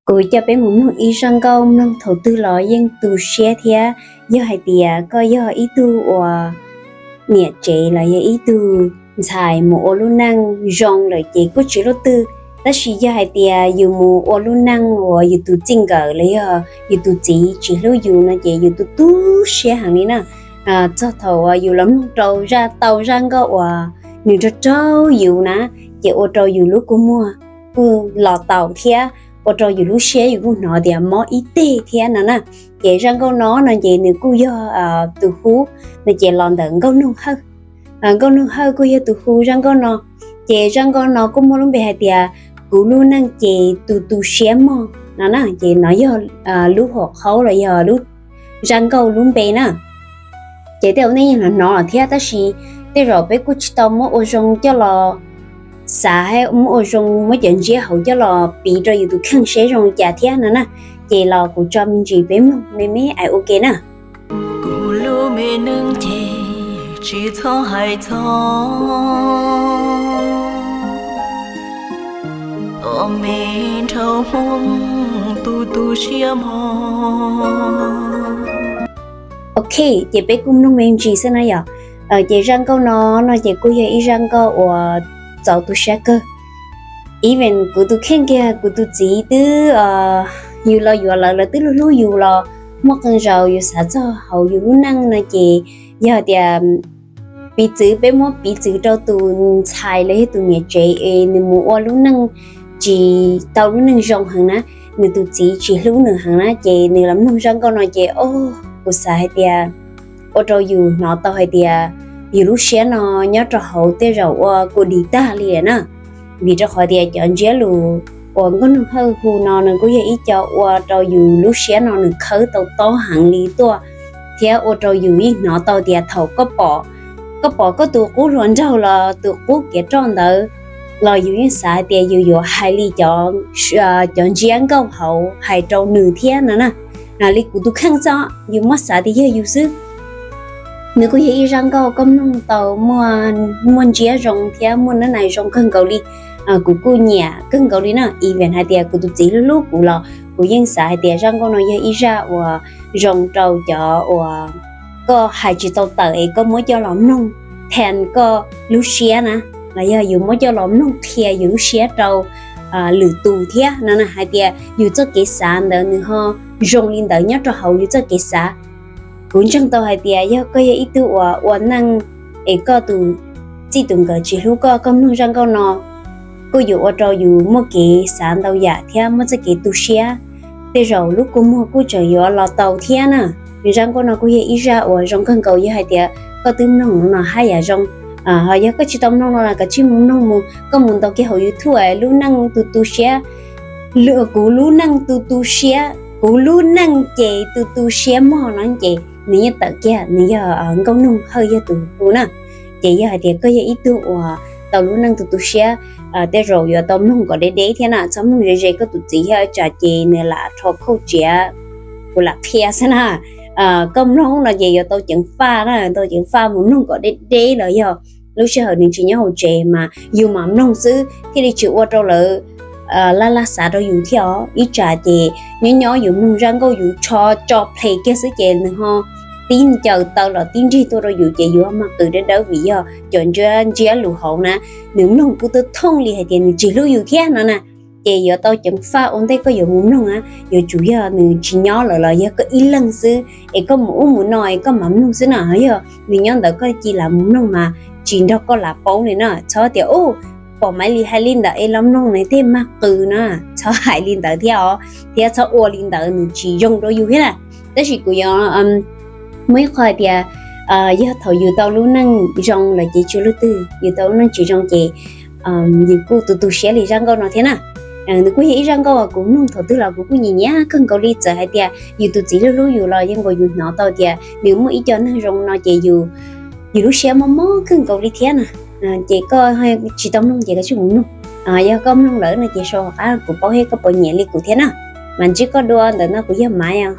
Kuv coj peb mus mloog ib zaj nkauj mloog thaum twg los yeej tu siab thiab. Yog hais tias koj yog ib tug uas niam tsev los yog ib tug ntxhais mus ua lub neej zoo lawm ces kuj tsis luaj twg, tab sis yog hais tias yus mus ua lub neej uas yus tus txij nkawm los yog yus tus txiv tsis hlub yus no ces yus tu tu siab heev li na. Txog thaum uas yus los mloog rau zaj tau zaj nkauj uas nws raug raug yus na, ces ua rau yus lub kua muag kuj los tau thiab ua rau yus lub siab yus kuj hnov tias mob ib teg thiab no na. Ces zaj nkauj no no ces nws kuj yog tus hu, no ces los ntawm Nkauj Noog Hawj. Nkauj Noog Hawj kuj yog tus hu zaj nkauj no. Ces zaj nkauj no kuj muaj lub npe hais tias Kuv lub neej ces tu tu siab mog no na. Ces no yog lub hom qhaub los yog lub zaj nkauj lub npe na. Ces tej zaum nej yeej hnov hnov lawm thiab, tab sis tej zaum peb kuj tsis tau muab ua zoo coj los xav, muab ua zoo muab cov ntsiab hauv coj los piv rau yus tus kheej seb zoo li cas thiab no na. Ces los kuv tso me ntsis peb mloog me me ais ua ke na. Kuv lub me neej ces tsis txhob hais txog, ua me nrhau Hmoob tu tu siab mog. Ok, ces peb kuj mloog me ntsis xwb na yom. Ces zaj nkauj no no ces kuj yog ib zaj nkauj uas txaus tu siab kawg. Even kuv tus kheej kiag kuv tus txiv twb, yus los yuav lawv, lawv twb hlub hlub yus los muaj qee zaus yus xav txog hauv yus lub neej no ces yog tias piv txwv, peb muab piv txwv rau tus ntxhais los yog tus niam tsev es nws mus ua lub neej tsis tau lub neej zoo heev na, nws tus txiv tsis hlub nws heev na, ces nws los mloog zaj nkauj no ces o, kuv xav hais tias ua rau yus hnov tau hais tias yus lub siab no nyob rau hauv tej zaum ua kuj dim tag li na. Vim rau qhov tias cov ntsiab lus uas Nkauj Noog Hawj hu no nws kuj yog ib co ua rau yus lub siab no nws khawb tau tob heev li tuaj, thiab ua rau yus yeej hnov tau tias thaum koj pom, koj pom koj tus qub hluas nraug los tus qub kev roj ntawd los yus yeej xav hais tias yus yuav hais li cov ntsiab nkauj hauv hais rau nws thiab no na. Li kuv tus kheej xwb yus muab xav tias yog yus xwb. Nws kuj yog ib zaj nkauj koj mloog tau muaj ntsiab zoo thiab muaj nab nais zoo kawg nkaus li. Kuv kuj nyiam kawg nkaus li na, even hais tias kuv tus txiv hlub hlub kuv los kuv yeej xav hais tias zaj nkauj no yog ib zaj uas zoo rau cov uas koj hais tsis tau tawm es koj muab coj los mloog than koj lub siab na, los yog yus muab coj los mloog qhia yus lub siab rau lwm tus thiab no na, hais tias yus txoj kev xav ntawd nws ho zoo li ntawd nyob rau hauv yus txoj kev xav. Kuv ntseeg tau hais tias yog koj yog ib tug uas ua neej es koj tus txij tus nkawm tsis hlub koj, koj mloog zaj nkauj no kuj yuav ua rau yus muaj kev xav ntau yam thiab muaj txoj kev tu siab. Tej zaum lub kua muag kuj tseem yuav los tau thiab na. Zaj nkauj no kuj yog ib zaj uas zoo kawg nkaus, yog hais tias koj twb mloog no haj yam zoo. Ho yog koj tsis tau mloog no los koj cia li mus mloog mus, koj mus ntaus kiag hauv YouTube lub neej tu tu siab, kuv lub neej tu tu siab, kuv lub neej ces tu tu siab mog no ces nws yeej tawm kiag, nws yog Nkauj Noog Hawj yog tus hu na. Ces yog hais tias koj yog ib tug uas tau lub neej tu tu siab, tej zaum yuav tau mloog kom deb deb thiab na, txhob mloog ze ze koj tus txiv thiab tsam ces nws lam rho khauj tsiav. Kuv lam qhia xwb na, koj mloog no ces yuav tau ceev faj na, tau ceev faj mus mloog kom deb deb los yog lub sij hawm nws tsis nyob hauv tsev mas yus mam mloog xwb thiaj li tsis ua rau lawv laj laj xav rau yus thiab os. Ib tsam ces nyob nyob yus mloog zaj nkauj yus tso tso play kiag xwb ces nws ho tib ncaws taw los tib nrig tuaj rau yus ces yus ho mag qws dawb dawb vim yog cov ntsiab lus hauv na, nws mloog kuj tau thooj li hais tias nws tsis hlub yus thiab no na. Ces yuav tau ceev faj ua ntej koj yuav mus mloog na, yuav tsum yog nws tsis nyob lawm los yog koj ib leeg xwb es koj mus ub mus no es koj mam mloog xwb na. Yog nws nyob ntawd koj cia li mus mloog mas tsis nrog koj lam paub li na. Txhob tias ub, pom Maiv Lis hais li ntawd es los mloog nws thiaj mag qws na, txhob hais li ntawd thiab os, thiab txhob ua li ntawd nws tsis zoo rau yus thiab na. Tab sis kuv yuav muaj ib qho hais tias yog thaum yus tau lub neej zoo lawm ces tsis luaj twg, yus tau lub neej tsis zoo ces yus kuj tu tu siab li zaj nkauj no thiab na. Nws kuj yog ib zaj nkauj kuv mloog thaum twg los kuv kuj nyiam nyiam kawg nkaus li, txawm hais tias yus tus txiv hlub hlub yus los yeej nkaus yus hnov tau tias nws muaj ib co neeg zoo no ces yus, yus lub siab mob mob kawg nkaus li thiab na. Ces koj tsis tau mloog ces koj cia li mus mloog, yog koj mloog lawm no ces sau hauv qab kuv paub thiab koj puas nyiam li kuv thiab na. Mas ntsib koj dua, ntawm no kuv yog Maiv.